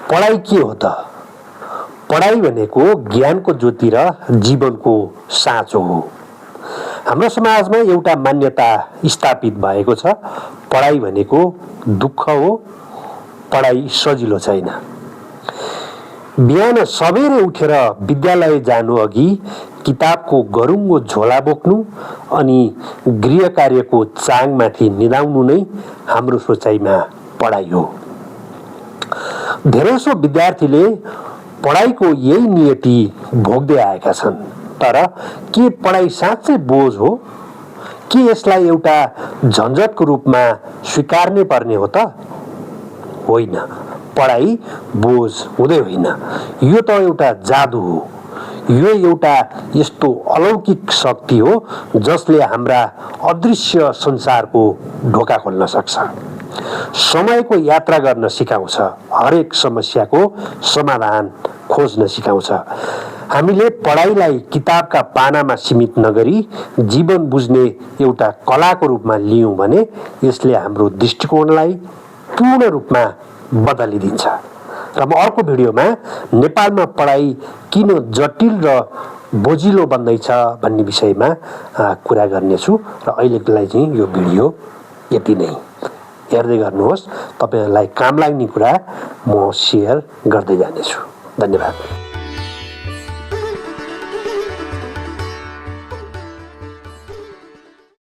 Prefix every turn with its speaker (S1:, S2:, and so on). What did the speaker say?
S1: पढाइ के हो त? पढाइ भनेको ज्ञानको ज्योति र जीवनको साँचो हो। हाम्रो समाजमा एउटा मान्यता स्थापित भएको छ, पढाइ भनेको दुःख हो, पढाइ सजिलो छैन। बिहान सबेरै उठेर विद्यालय जानु अघि किताबको गरुङ्गो झोला बोक्नु अनि गृह कार्यको चाङमाथि निदाउनु नै हाम्रो सोचाइमा पढाइ हो। धेरैसो विद्यार्थीले पढाइको यही नियति भोग्दै आएका छन्। तर के पढाइ साँच्चै बोझ हो? के यसलाई एउटा झन्झटको रूपमा स्वीकार्नै पर्ने हो त? होइन, पढाइ बोझ हुँदै होइन। यो त एउटा जादु हो। यो एउटा यस्तो अलौकिक शक्ति हो जसले हाम्रा अदृश्य संसारको ढोका खोल्न सक्छ। समयको यात्रा गर्न सिकाउँछ, हरेक समस्याको समाधान खोज्न सिकाउँछ। हामीले पढाइलाई किताबका पानामा सीमित नगरी जीवन बुझ्ने एउटा कलाको रूपमा लियौँ भने यसले हाम्रो दृष्टिकोणलाई पूर्ण रूपमा बदलिदिन्छ। र म अर्को भिडियोमा नेपालमा पढाइ किन जटिल र बोझिलो बन्दैछ भन्ने विषयमा कुरा गर्नेछु। र अहिलेको लागि चाहिँ यो भिडियो यति नै। हेर्दै गर्नुहोस्, तपाईहरुलाई काम लाग्ने कुरा म सेयर गर्दै जानेछु। धन्यवाद।